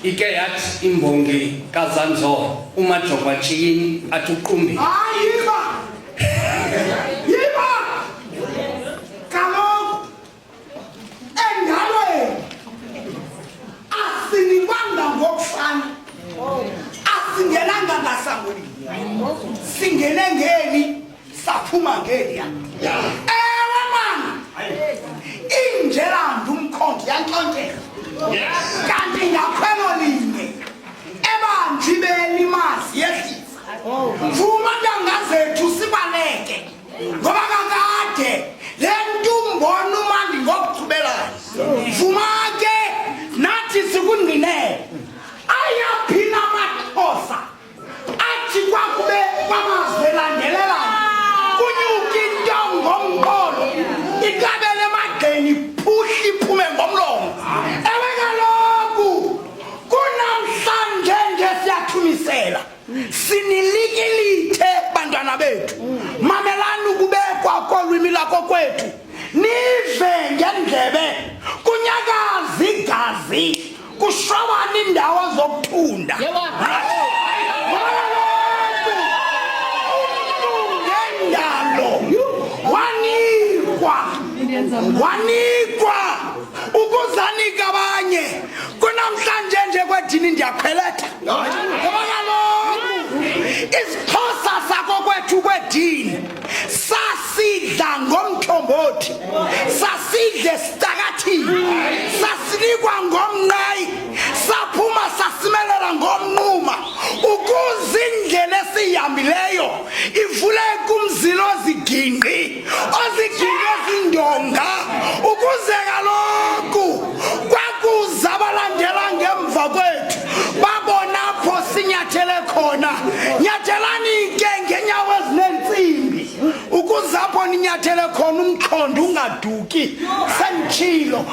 Ike yathi imbongi kaZanzolo uMajokwa Tshiyini athi uqumbi. Hayi yiba. Yiba. Kaloku endalweni asinikwanga ngokufana. Asingenanga ngasango linye. Singene ngeli saphuma ngeliya. Ewe mani. Injelanda umkhondo yantlontela. Kanti ngakhwelo linye ebanji belimazi yehlisa. Vuma ntanga zethu sibaleke. Ngoba kakade le nto umbona umandi ngokuchubelayo. Vuma ke nathi sikungqinele. Ayaphina amaXhosa athi kwakube kwamazwe elandelelana kunyuka into ngomqolo ikabele emagxeni phuhla iphume ngomlomo ewe kaloku kunamhlanje nje siyathumisela sinilikilithe bantwana bethu mamelani ukubekwa kolwimi lakokwethu nive ngendlebe kunyakaza igazi kushobana indawo zokuthunda ngendalo wanikwa wanikwa ukuzanika abanye kunamhlanje nje kwedini ndiyakhweletha ngoba kaloku isixhosa sakokwethu kwedini sasidla ngomthombothi sasidle sitakathini sasinikwa ngomnqayi saphuma sasimelela ngomnquma ukuze indlela esiyihambileyo ivuleke umzila ozigingqi ozigingqi ezindonga ukuze kaloku kwakuza abalandela ngemva kwethu babona apho sinyathele khona nyathelani ke ngenyawo ezinentsimbi ukuze apho ninyathele khona umkhondo ungaduki senditshilo.